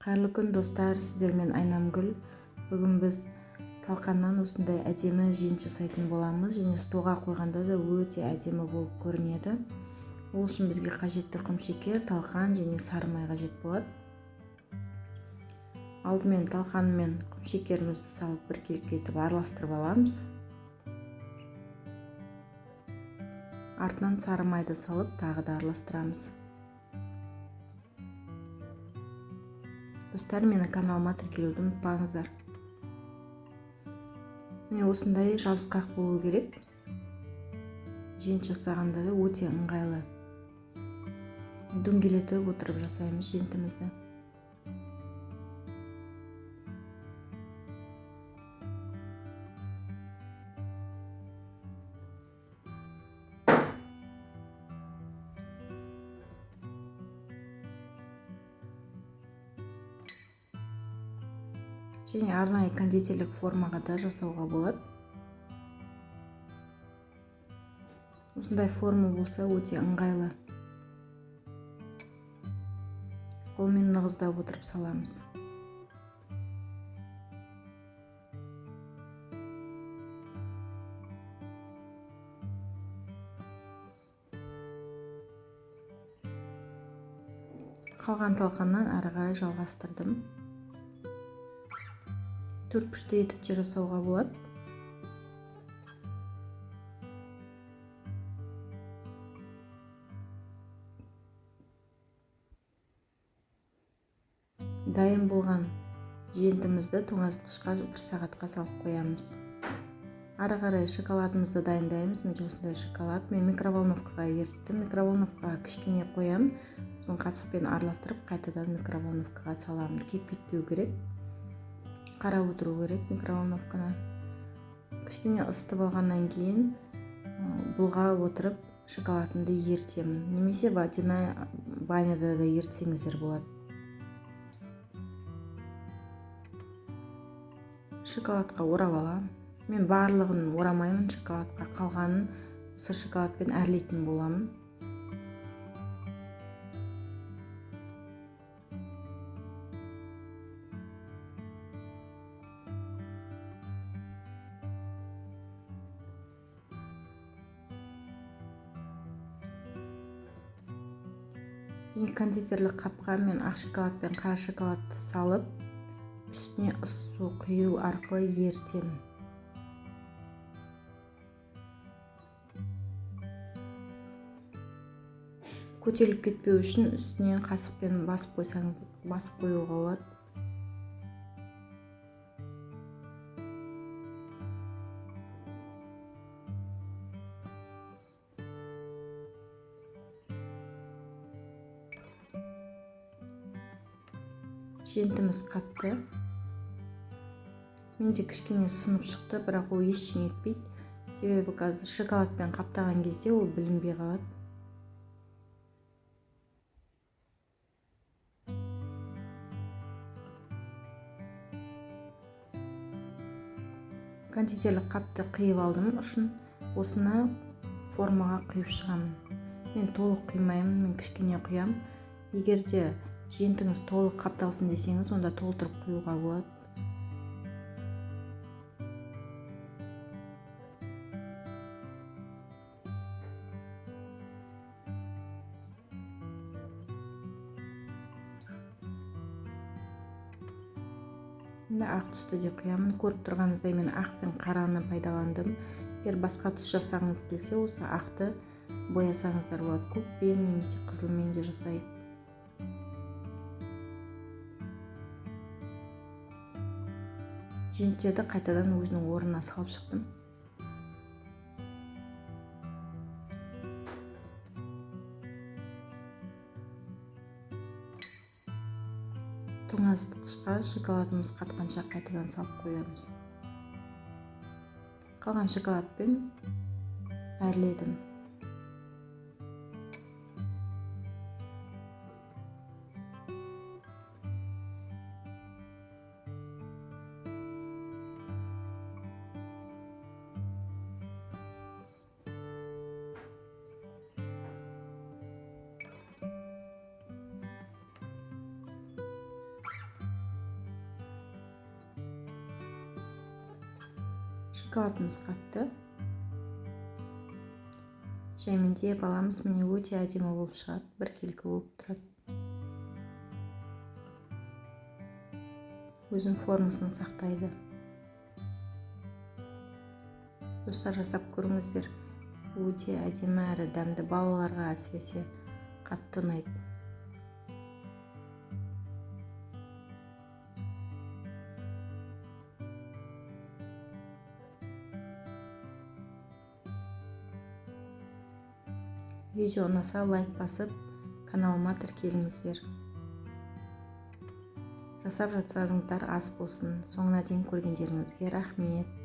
Қайырлы күн, достар, сіздермен Айнамгүл. Бүгін біз талқаннан осындай әдемі жент жасайтын боламыз және столға қойғанда да өте әдемі болып көрінеді. Ол үшін бізге қажетті құмшекер, талқан және сары май қажет болады. Алдымен талқан мен құмшекерімізді салып біркелкі етіп араластырып аламыз. Артынан сары майды салып тағы да араластырамыз. Достар, менің каналыма тіркелуді ұмытпаңыздар. Міне, осындай жабысқақ болу керек. Жент жасағанда да өте ыңғайлы. Дөңгелетіп отырып жасаймыз жентімізді. Және арнайы кондитерлік формаға да жасауға болады. Осындай форма болса өте ыңғайлы. Қолмен нығыздап отырып саламыз. Қалған талқаннан ары қарай жалғастырдым. Төрт бұрышты етіп те жасауға болады. Дайын болған жентімізді тоңазытқышқа бір сағатқа салып қоямыз. Ары қарай шоколадымызды дайындаймыз. Міне, осындай шоколад. Мен микроволновкаға еріттім. Микроволновкаға кішкене қоямын. Сосын қасықпен араластырып қайтадан микроволновкаға саламын. Кеп кетпеу керек. Қарап отыру керек микроволновканы. Кішкене ысытып алғаннан кейін бұлғап отырып шоколадымды ерітемін. Немесе водяная баняда да ерітсеңіздер болады. Шоколадқа орап аламын. Мен барлығын орамаймын шоколадқа, қалғанын осы шоколадпен әрлейтін боламын. Және кондитерлік қапқа мен ақ шоколад пен қара шоколадты салып, үстіне ыссы су құю арқылы ерітемін. Көтеріліп кетпеу үшін үстінен қасықпен басып қойсаңыз, басып қоюға болады. Жентіміз қатты. Менде кішкене сынып шықты, бірақ ол ештеңе етпейді. Себебі қазір шоколадпен қаптаған кезде ол білінбей қалады. Кондитерлік қапты қиып алдым ұшын. Осыны формаға құйып шығамын. Мен толық құймаймын, мен кішкене құям. Егер де жентіңіз толық қапталсын десеңіз, онда толтырып құюға болады. Енді ақ түсті де құямын. Көріп тұрғаныңыздай мен ақ пен қараны пайдаландым. Егер басқа түс жасағыңыз келсе, осы ақты боясаңыздар болады. Көкпен немесе қызылмен де жасай. Женттерді қайтадан өзінің орнына салып шықтым. Тоңазытқышқа шоколадымыз қатқанша қайтадан салып қоямыз. Қалған шоколадпен әрледім. Шоколадымыз қатты. Жаймендеп аламыз, міне, өте әдемі болып шығады, біркелкі болып тұрады. Өзінің формасын сақтайды. Достар, жасап көріңіздер, өте әдемі әрі дәмді, балаларға әсіресе қатты ұнайды. Видео ұнаса, лайк басып, каналыма тіркеліңіздер. Жасап жатсаңыздар, ас болсын. Соңына дейін көргендеріңізге рахмет.